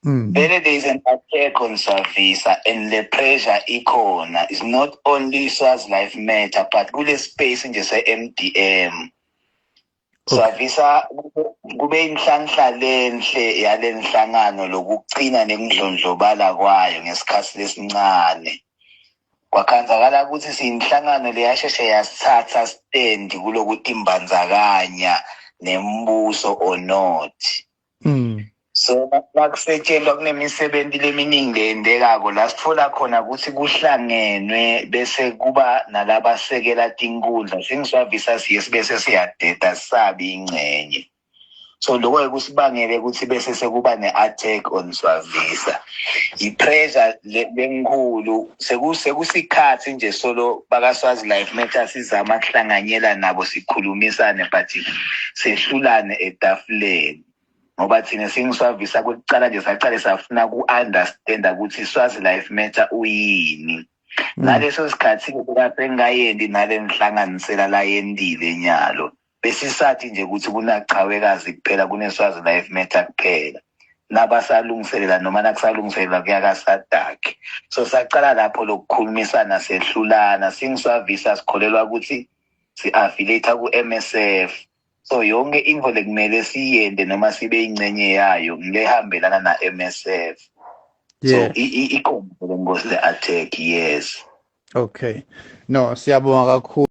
Vele there is an attack on Swavisa and the pressure ikhona is not only Swazi Life Matter but kule space nje se-MDM. Swavisa kube inhlanhla lenhle yalenhlangano lokucina nekundlondlobala kwayo ngesikhathi lesincane. Kwakhanzakala ukuthi siyinhlangano leyasheshe yasithatha stand kulokutimbandzakanya nembuso or not. So nakusetshenzwa kunemisebenzi leminingi leyendekako la sitfola khona ukuthi kuhlangenwe bese kuba nalabasekela tinkundla singiswavisa siye sibese siyadeda sabi ingcenye. So lokho kusibangele ukuthi bese sekuba ne-attack on Swavisa, i-pressure lenkulu. Sekusikhathi nje solo bakaSwazi Life Matter sizama kuhlanganyela nabo, sikhulumisane, but sehlulane etafuleni, ngoba thina singiswavisa kwekucala nje sacale safuna ku-understanda ukuthi Swazi Life Matter uyini. Ngaleso sikhathi bekasengayendi nale nhlanganisela layendile nyalo, besisathi nje ukuthi kunachawekazi kuphela, kuneSwazi Life Matter kuphela nabasalungiselela noma nakusalungiselela kuya kaSADC. So sacala lapho lokukhulumisana, sehlulana. Singiswavisa sikholelwa ukuthi si-affiliate ku-MSF, so yonke info lekumele siyende noma sibe ingcenye yayo ngilehambelana na-MSF. So ikhona le nkosi le attack, yes. Okay, no, siyabonga kakhulu.